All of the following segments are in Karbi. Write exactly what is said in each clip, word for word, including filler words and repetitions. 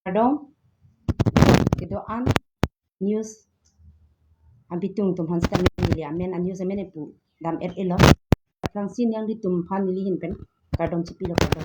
Kardom, kedo-an news abitung atum aphan sitame neli amen a-news amen epu dam-et-elo. Aphrangsi nanglitum aphan neli ahin pen kardom chipilo, kardom.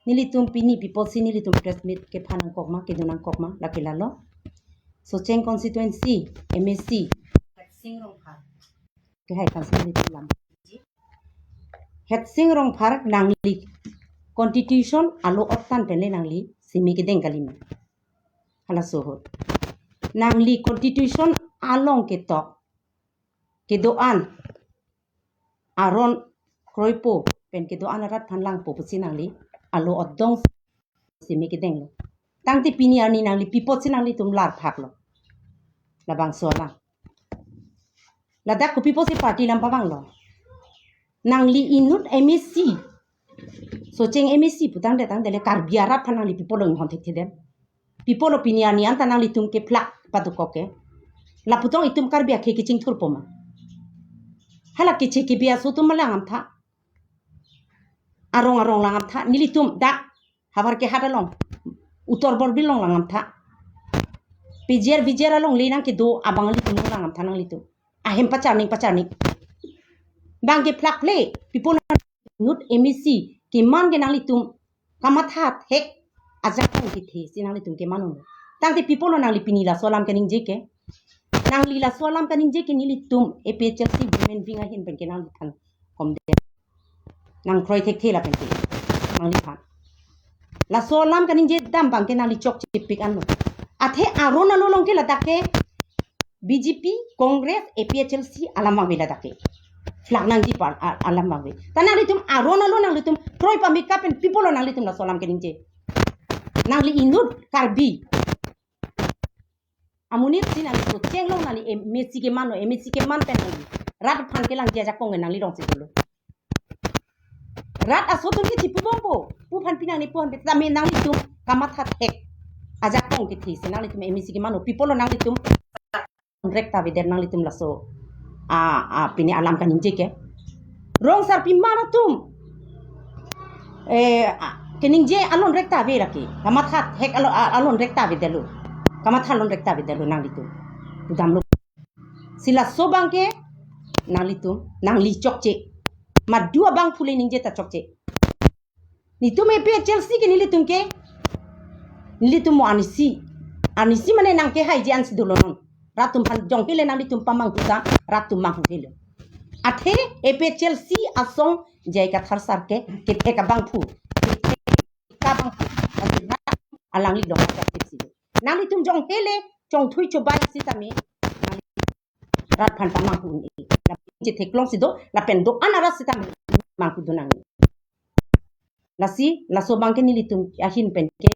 Nelitum pini pi apotsi nelitum press meet kepha nangkok ma, kedo nangkok ma, lake lalo. Socheng constituency M A C Headsing Rongphar, kehai aphansi nelitum lam. Headsing Rongphar nangli constitution alo ottan pen le nangli simi kedeng kalima. Halaso ahut nangli constitution along ketok kedo-an aron kroipo pen kedo-an arat aphan langpo pusi nangli alo odong simi kedenglo. Tangte pini arni nangli pi apotsi nanglitum lar phaklo, labangso alam. Ladak kopi apotsi party lam pavanglo? Nangli inut M A C, Socheng M A C putangte tangte le Karbi arat aphan nangli pi apotlo inghon thekthedem? Pi apotlo pini arni anta nanglitum kephlak padokok ke? Lapu tong itum Karbi akhei kechingthurpo ma? Hala keche kebi aso atum ma langdamtha, arong arong langdamtha. Nelitum dak havar ke hat along, Uttar Borbil along langdamtha. P G R V G R along le nangkedo abang nelitum langdamtha nanglitum. Ahem pacharning pacharning. Bang kephlak le, pi apot inut M A C keman ke nanglitum kamatha thek ajakong kethe si nanglitum keman un-e. Tangte pi apotlo nangli pini laso alam kaningje ke? Nangli laso alam kaningje ke nelitum A P H L C women wing ahin pen ke nangliphan komdem, nangkroi thekthe lapen ke nangliphan. Laso alam kaningje dam bang ke nangli chokchepik anlo. Athe aron alo along ke ladak ke B J P, Congress, A P H L C alam vangve ladak ke. Phlak nangji par a-, alam vangve. Ta nanglitum aron alo nanglitum kroi pameka pen pi apotlo nanglitum laso alam kaningje? Nangli inut Karbi amonit si nangli Socheng along nangli M A C keman lo, M A C keman pen nangli rat aphan kelangji ajakong nangli rong si dolo. Rat aso atum ke chipubompo, pu aphan pi nangne pu aphan pi tame nanglitum kamatha thek ajakong kethe si nanglitum M A C keman lo, pi apotlo nanglitum rek ta avedet nanglitum laso a, a, pini alam kaningje ke? Rong sarpi man atum, eh, a, keningje alon rek ta ave lake, kamatha thek alo, a, alon rek ta avedetlo, kamatha alon rek ta avedetlo nanglitum. Pudamlo. Si laso bang ke nanglitum nangli chokche. Madu abangphu le ningje ta chokche. Netum A P H L C ke nelitum ke, nelitum mo anisi, anisi mane nangkehaiji ansi dolo non. Rat atum aphan jong hele nanglitum pamanghu ta, rat atum manghu helo. Athe A P H L C asong J I Kathar sir ke kethek abangphu, kethek abangphu, athe rat alangli dong aja si. Nanglitum jong hele chongthui chobai sitame rat aphan pamanghu un-e. Lapen chetheklong si do, lapen do-an arat sitame manghu do nang. Lasi laso bang ke nelitum ahin pen ke,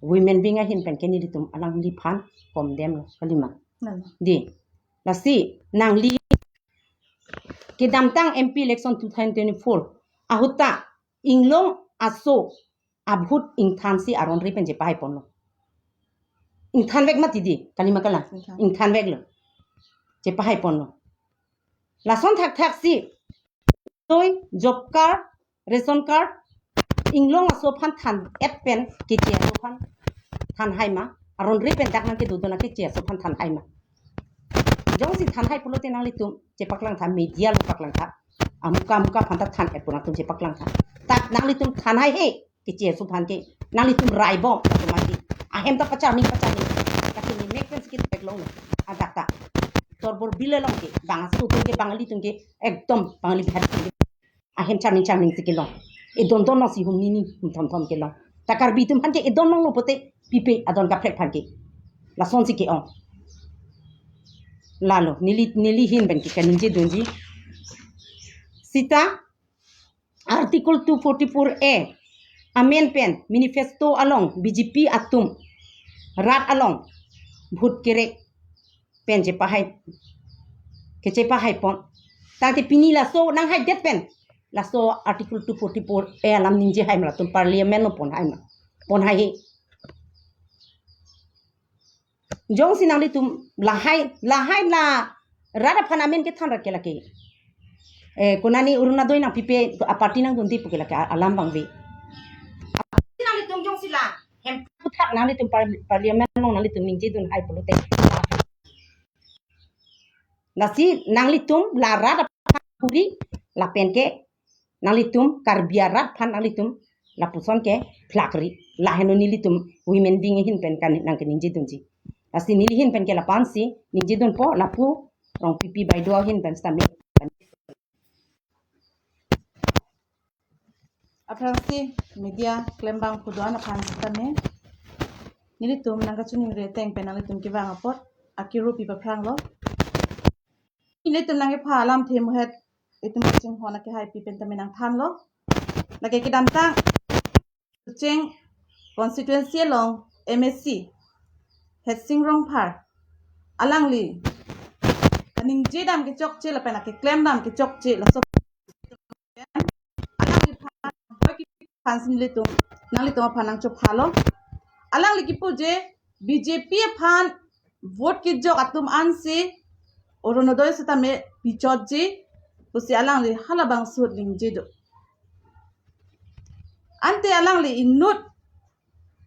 women wing ahin pen ke nelitum alangliphan komdemlo kalima. Nalo. Di. Lasi nangli kedamtang M P election two thousand twenty-four ahut ta Inglong aso a-vote ingthan si aron ri pen chepahaipon lo. Ingthan vek mati di, kalima kalang. Ingthan. Ingthan vek lo. Chepahaipon lo. Lason thakthak si toi, job card, ration card, Inglong aso aphan than-et pen Keche aso aphan thanhai ma, aron ri pen dak nangkedo do nang Keche aso aphan thanhai ma. Jongsi thanhai pulote nanglitum chepaklang tha, media along paklang tha. Amuka amuka aphan ta than-et pu nangtum chepaklang tha. Ta nanglitum thanhai he, Keche aso aphan ke, nanglitum raibom, nanglitum ke ahem ta pacharning pacharning. Lake nemek pen si ketheklong lo. Adak ta Uttar Borbil along ke, bang aso atum ke, Bangali atum ke, ekdom Bangali Bihari atum ke ahem charning charning si kelong. Edon don along si hum nini, hum thom thom kelong. Ta Karbi atum aphan ke edon longlo pulote pipe adon kaprek aphan ke. Lason si ke-ong. Lalo, neli, neli ahin pen ke kaningje dunji. Sita Article two forty-four A amen pen manifesto along B J P atum rat along vote kerek pen chepahai, kechepahaipon. Tangte pini laso nanghaidet pen laso Article two forty-four A alam ningjehai ma, latum Parliament along ponhai ma, ponhai he. Jongsi nanglitum lahai, lahai la rat aphan amen kethan rat ke lake, eh, konani Orunodoi nangpipe a-party nangdunde pu ke lake a-, alam vangve. Nanglitum jongsi la hem putha nanglitum par-, parliament along nanglitum ningjedun hai pulote. Lasi nanglitum la rat aphan kuri lapen ke nanglitum Karbi arat aphan nanglitum lapuson ke phlakri. Lahenlo nelitum women wing ahin pen kan nangkeningjedunji. Lasi neli ahin pen ke lapu-ansi ningjedunpo, lapu Rongpipi baideo ahin pen sitame. Aphrangsi media klembang kedo-an aphan sitame, nelitum nangkachiningri ateng pen nanglitum kevang apot akiru pi paphranglo. Nelitum nangkepha alamthe muhet itum kachinghon akehai pi pen tame nangthanlo. Lake kedamtang Tucheng constituency along M A C Hetsing Rongphar alangli kaningje dam kechokche lapen akeklem dam kechokche laso alangliphan, aphansi nelitum, nanglitum aphan nangchophalo. Alangli kipu je B J P aphan vote kejok atum ansi Orunodoi sitame pichotji pusi alangli halabangso ningje do. Ante alangli inut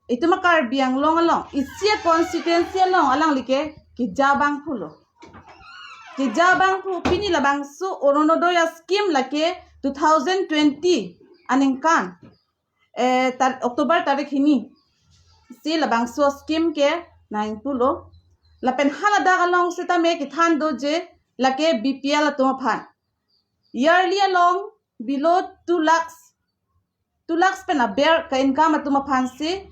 itum a Karbi Anglong along, isi a constituency along alangli ke keja abang pulo. Keja abang pu pini labangso Orunodoi a scheme lake two thousand twenty aningkan, eh, tar-, October tarik hini si labangso scheme ke nangpulo. Lapen haladak along sitame kethan do je lake B P L atum aphan yearly along below two lakhs, two lakhs pen aber ka-income atum aphansi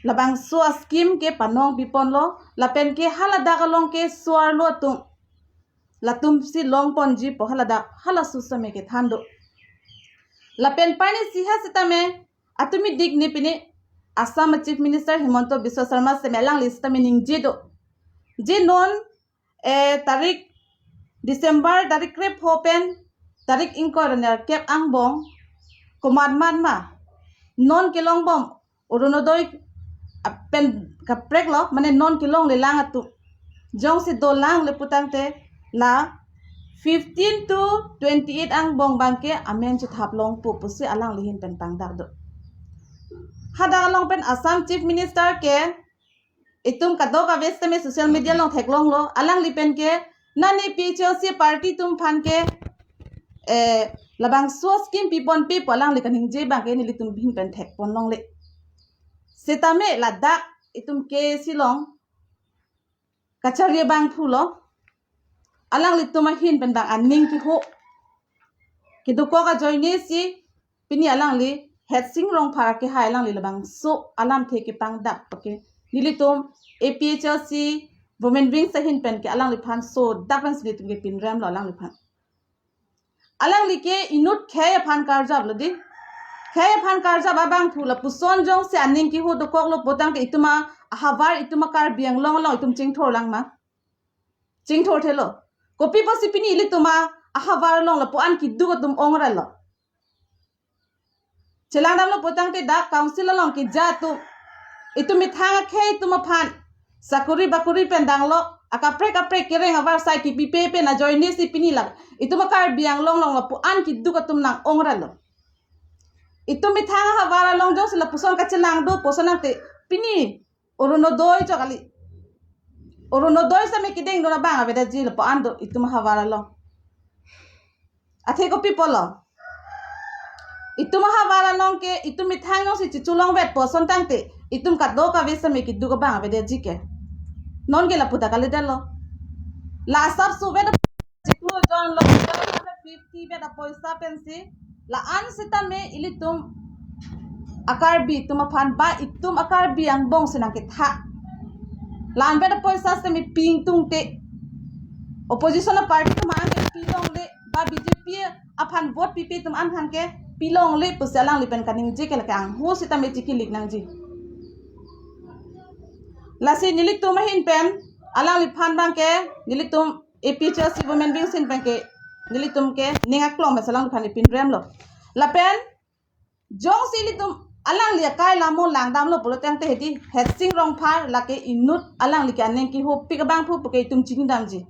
labangso a scheme ke panong piponlo, lapen ke haladak along keso-arlo atum, latumsi longponji pu haladak halaso sitame kethan do. Lapen pani siha sitame atumi dik ni pini Assam Chief Minister Himanta Biswa Sarma sitame alangli sitame ningje do. Je non, eh, tarik December tarik krepho pen tarik ingkoi ra nerkep angbong komat mat ma non kelongbom Orunodoi pen kaprek lo, mane non kelonglelang atum jongsi dolang le putangte la fifteen to twenty-eight angbong abangke amen chethap longpo pusi alangli ahin pen pangdak do. Hadak along pen Assam Chief Minister ke itum kadokave sitame social media along theklonglo, alangli pen ke non A P H L C party atum aphan ke, eh, labangso scheme piponpe pu alangli kaningje abangke nelitum ahin pen thekpon longle. Sitame ladak itum K A C along kachari abang pulo, alanglitum ahin pen abang aning keho kedokok ajoinesi pini alangli Hetsing Rongphar akehai alangli labangso alamthe kepangdak, okay. Nelitum A P H L C women wing ahin pen ke alangliphan sodak pensi nelitum ke pinrem lo alangliphan. Alangli ke inut khei aphan karjap lo di. Khei aphan karjap abang pu lapuson jongsi aning keho dokok lo putangte itum a ahavar itum a Karbi Anglong along itum chingthor lang ma? Chingthor thelo. Kopi pusi pini ilitum a ahavar along lapu-an keduk atum ong ra lo? Chelang damlo putangte dak council along keja atum, itum methang akhei atum aphan sakori bakori pen danglo, akaprek kaprek kereng avarsai kipipe pen ajoinesi pini la itum a Karbi Anglong along lapu-an keduk atum nang-ong ra lo? Itum methang ahavar along jongsi lapuson kachelang do puson nangte pini Orunodoi chot kali. Orunodoi sitame kedeng dun abang avedetji lapu-an do itum ahavar along. Athe kopi pulo? Itum ahavar along ke itum methang jongsi checholongvet puson tangte itum kadokave sitame keduk abang avedetji ke. Non ke lapu ta kalidetlo. La asap suvet chiklo jon lo fifty vet apoisa pensi la-an sitame ilitum a Karbi atum aphan ba itum a Karbi angbong si nangketha. La-an vet apoisa sitame ping tungte opposition a party atum aphan ke pilongle ba B J P aphan vote pipe atum aphan ke pilongle pusi alangli pen kaningje ke lake angho sitame chiki lik nangji. Lasi nelitum ahin pen alangliphan abang ke nelitum A P H L C women wing ahin pen ke nelitum ke ning aklong mes alangliphan ipinrem lo. Lapen jongsi ilitum alangli akai lamo lang damlo pulo tangte hedi Hetsing Rongphar lake inut alangli ke aning kehopik abang pu puke itum chini damji.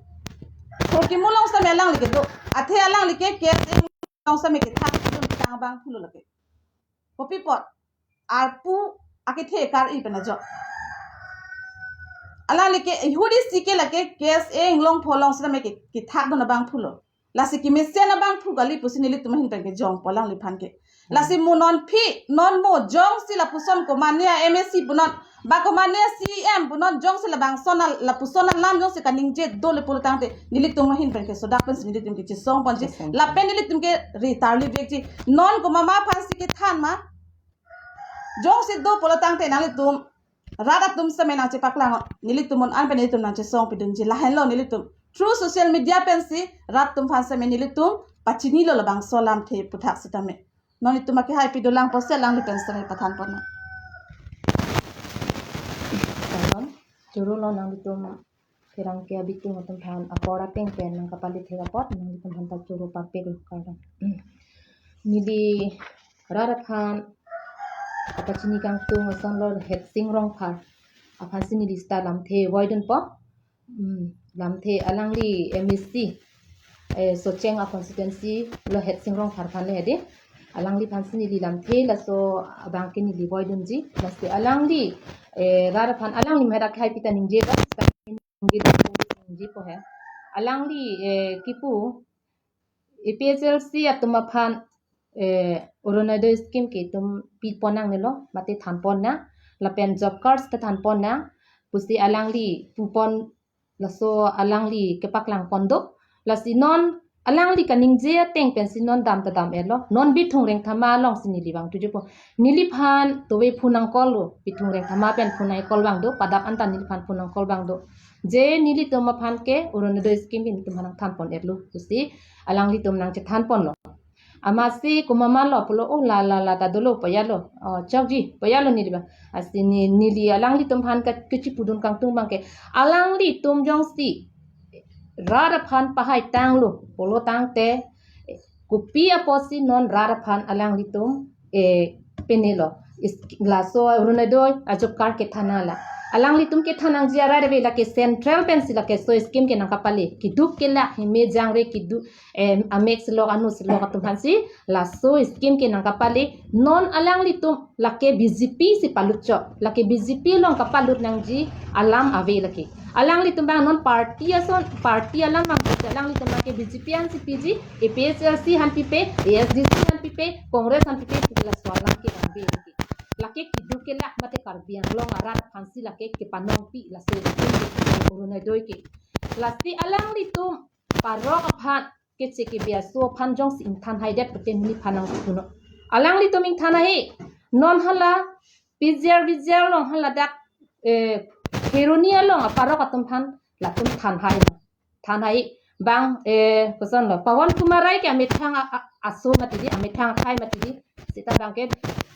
Thorkimo along sitame alangli kedo. Athe alangli ke ke along sitame ketha itum tang abang pulo lake. Kopi apot? Arpu akethe kar-i pen ajok. Alangli ke ahut isi ke lake K S A inglong pholong sitame ke kethak dun abangphu lo. Lasi kemesen abangphu kali pusi nelitum ahin pen ke jongpo alangliphan ke. Lasi mo non aphi, non mo jongsi lapuson komatne a-M A C punon, ba komatne a-C E M punon jongsi labangson a, lapuson alam jongsi kaningje dole pulo tangte nelitum ahin pen ke sodak pensi nelitum ke chesong ponji. Chesong pon. Lapen nelitum ke ri tarli vekji. Non komat ma aphansi kethan ma. Jongsi do pulo tangte nanglitum rat atum sitame nangchepaklang, nelitum un an pen nelitum nangchesong pidunji lahenlo nelitum. Through social media pensi rat atum aphan sitame nelitum pachinilo labangso alamthe aphuthak sitame. Non itum akehai pidolang pusi alangli pen sitame pathan pon. Karon, choro lo nanglitum pherangke abitung atum aphan apor ateng pen nangkapale thek apot nanglitum aphan ta choro parpek lo kardom. Neli rat aphan kapachini kangtung ason lo Hetsing Rongphar aphansi neli sita lamthe voidunpo. Hmm, lamthe alangli M A C, eh, Socheng a constituency lo Hetsing Rongphar aphan le hedi. Alangliphansi neli lamthe laso abang ke neli voidunji. Lasi alangli, eh, rat aphan alangli mera khai pita ningje ba, ningje po he. Alangli, eh, kipu, A P H L C atum aphan, eh, Orunodoi scheme ke itum pi pon nangnelo, mate than pon nang, lapen job cards ta than pon nang, pusi alangli pu pon laso alangli kepaklang pon do. Lasi non alangli kaningje ateng pensi non dam ta dam-etlo. Non Bithung Rengthama alongsi neli vangthuji po. Neliphan tove phone nang call lo. Bithung Rengthama pen phone nang call abang do. Padap anta neliphan phone nang call abang do. Je nelitum aphan ke Orunodoi scheme ke nelitum aphan nangthan pon-etlo pusi alanglitum nangchethan ponlo. Amatsi komat ma lo pulo, oh, la la la ta dolo, paya lo. Oh, chokji, paya lo neli ba. Lasi ne, neli alanglitum aphan ke, kechipudun kangtung abang ke. Alanglitum jongsi rat aphan pahai tanglo pulo tangte, kopi apotsi non rat aphan alanglitum, eh, penelo. Is, laso Orunodoi a job card kethan nang la. Alanglitum kethan nangji arai ave, lake central pensi lake laso scheme ke nangkapale. Keduk kelak, heme jangre keduk, eh, amek silok anu silok atum aphansi laso scheme ke nangkapale. Non alanglitum lake B J P si palut chot. Lake B J P along kapalut nangji alam ave lake. Alanglitum abang non party ason, party alam abang, alanglitum lake B J P aphansi piji, A P H L C aphan pipe, A S D C aphan pipe, Congress aphan pipe, pusi laso alam ke ave lake. Lake keduk kelak mate Karbi Anglong arat aphansi lake kepanongpi laso Orunodoi ke. Lasi alanglitum parok aphan keche kebi aso aphan jongsi ingthan haidet pute neliphan nangpuno. Alanglitum ingthan haihe, non hala P G R V G R along hala dak, eh, Kheroni along aparok atum aphan latum than hai. Than hai abang, eh, koson lo. Pawan Kumar Rai ke amethang a, a, aso mati di, amethang akhai mati di. Sita abang ke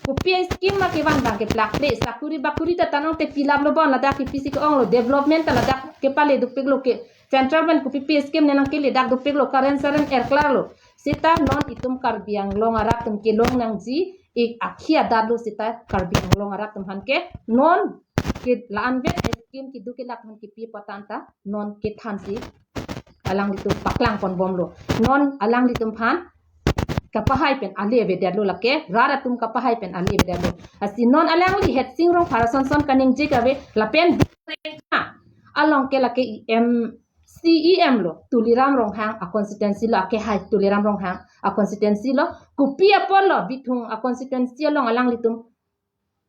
kopi scheme ma kevan abang ke plak ple, sakuri bakuri ta tanong te pilap lo bon, ladak ke pisi ke-ong lo, development ta ladak kepale dopik lo ke. Central government kopi pi scheme ne nangkele dak dopik lo, current saren erklar lo. Sita non itum Karbi Anglong arat atum kelong nangji ik akhi adat lo, sita Karbi Anglong arat atum aphan ke non ke la-an vet scheme keduk kelak aphan kepi apot anta non kethansi alanglitum paklang pon bomlo. Non alanglitum aphan kapahai pen ale avedetlo lake, rat atum kapahai pen ale avedetlo. Lasi non alangli Hetsing Rongphar ason son kaningje kave, lapen along ke lake M C E M lo, Tuliram Ronghang a constituency lo, akehai Tuliram Ronghang a constituency lo, kopi apot lo Bithung a constituency along alanglitum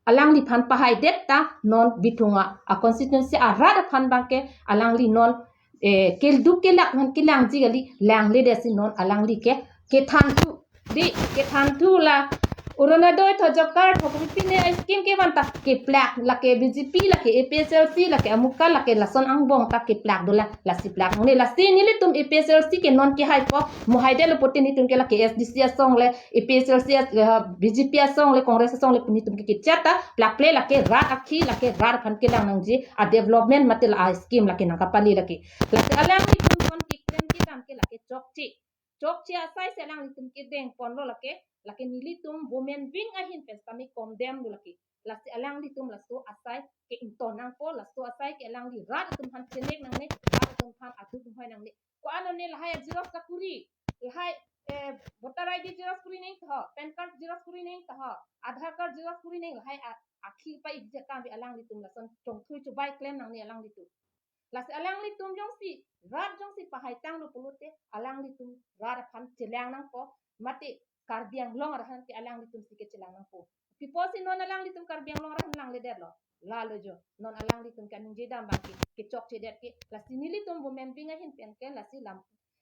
alangliphan pahaidet ta non Bithung a constituency arat aphan abang ke alangli non, eh, keduk kelak aphan kelangji kali, langledetsi non alangli ke kethan thu. Di kethan thu la Orunodoi tho, job card tho, kopi pine scheme kevan ta keplak, lake B J P, lake A P H L C, lake amukal, lake lason angbong ta keplak dolang, lasi plak nangne. Lasi nelitum A P H L C ke non kehaipo, mo haidetlo pute nelitum ke lake A S D C asong le, A P H L C as-, eh, B J P asong le, Congress asong le, nelitum ke kechat ta plak ple, lake rat akhi, lake rat aphan kelang nangji a development mate la a scheme lake nangkapale lake. Lake alanglitum aphan keklem kedam ke lake chokche. Chokche asai si alanglitum kedeng ponlo lake, lake nelitum women wing ahin pen sitame condemn lo lake. Lasi alanglitum laso asai ke ington nangpo, laso asai ke alangli rat atum aphan chenek nangne, rat atum aphan aduk hoi nangne. Ko-an ne lahai a xerox sakuri, lahai, eh, voter I D xerox kuri neng tho, PAN card xerox kuri neng tho, Aadhaar card xerox kuri neng, lahai a akhi pa-ik jaka bi alanglitum lason chongthui chubai klem nangne alanglitum. Lasi alanglitum jongsi rat jongsi pahai tanglo pulote alanglitum rat aphan chelang nangpo, mate Karbi Anglong arahang ke alanglitum si kechelang nangpo. Pipo si non alanglitum Karbi Anglong arahang langledetlo? Lalo jo. Non alanglitum kaningje dam abang ke kechokchedet ke, lasi nelitum women wing ahin pen ke lasi lam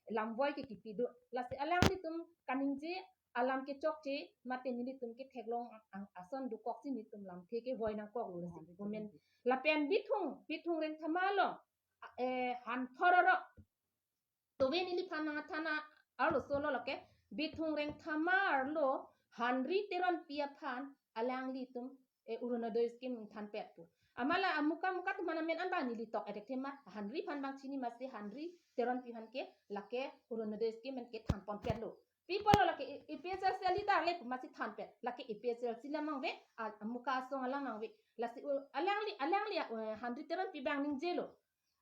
lamvoi ke kipi do. Lasi alanglitum kaningje alam kechokche mate nelitum ketheklong ang, ang ason dokok si nelitum lamthe kevoi nangkoklo lasi women. Lapen Bithung, Bithung Rengthama along, eh, Hanthor aro. Tove neliphan nangthan arloso lo lake, Bithung Rengthama arlo Henry Teronpi aphan alanglitum, eh, Orunodoi scheme ingthanpet pu. Amala amuka muka atum aphan amen an bang neli tok edek thema, Henry aphan bang chini masi Henry Teronpi aphan ke lake Orunodoi scheme pen kethanponpetlo. Pipo lo lake A P H L C leader le pu masi thanpet. Lake A P H L C lamang ve, a, amuka asong alamang ve. Lasi, uh, alangli, alangli, uh, Henry Teronpi bang ningjelo.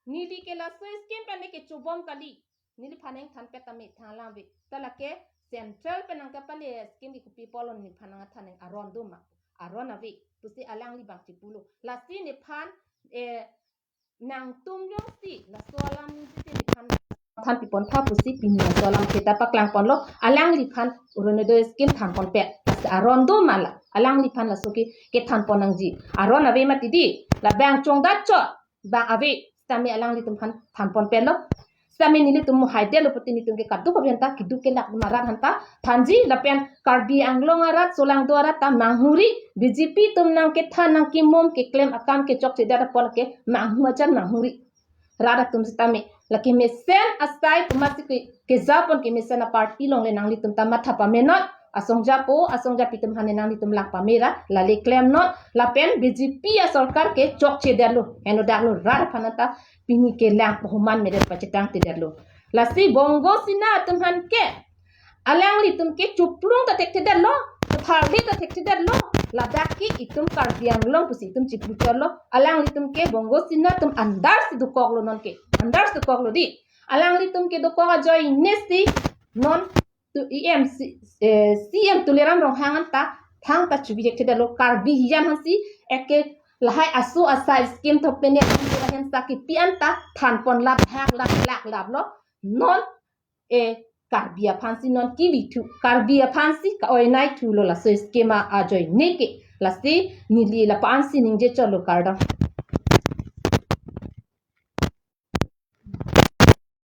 Neli ke laso scheme pen ne kechobom kali. Neliphan ingthanpet tame thang alam ve. Ta lake central pen nangkapale scheme ke kopi pulo neliphan nangthan nang aron do ma. Aron ave. Pusi alangli bang chipulo. Lasi nephan, eh, nangtum jongsi laso alam ningje te nephan thanpipontha pusi pini laso alam kita paklangponlo, alangliphan Orunodoi scheme thanponpet. Lasi aron do ma la, alangliphan laso ke kethanpon nangji. Aron ave mati di, labang chongdat chot bang ave, sitame alanglitum aphan thanponpetlo. Sitame nelitum muhaidetlo puti nelitum ke kaduk abhi anta, kiduk kelak marat anta thanji, lapen Karbi Anglong arat, solangdo arat ta manghuri, B J P atum nangkethan nangkimum keklem akam kechokchedet apot ke manghu ajan manghuri. Rat atum sitame lake mesen asai pu masi ke, kejapon ke mesen aparty along le nanglitum ta matha pamenon, asong japo, asong japi atum aphan ne nanglitum lang pamera, lale klemnon, lapen B J P asorkar kechokchedetlo, henodaklo, rat aphan anta pini kelang pahuman medet pachetangtedetlo. Lasi Bongo Sena atum aphan ke alanglitum ke chuplung ta thekthedetlo, pharli ta thekthedetlo, ladak ke itum Karbi Anglong pusi itum chipuchotlo, alanglitum ke Bongo Sena atum andar si dokoklo non ke, andar si dokoklo di. Alanglitum ke dokok ajoine si non tu E M si, eh, C M Tuliram Ronghang anta thangta chubi thekthedetlo, Karbi hiyan hansi eke lahai aso asai scheme thok pene lahensa kipi anta thanpon lap hak lap lak laplo, non e Karbi aphansi non kivithu, Karbi aphansi ka-oinai thulo laso scheme ajoine ke. Lasi neli lapu-ansi ningje chotlo, kardom.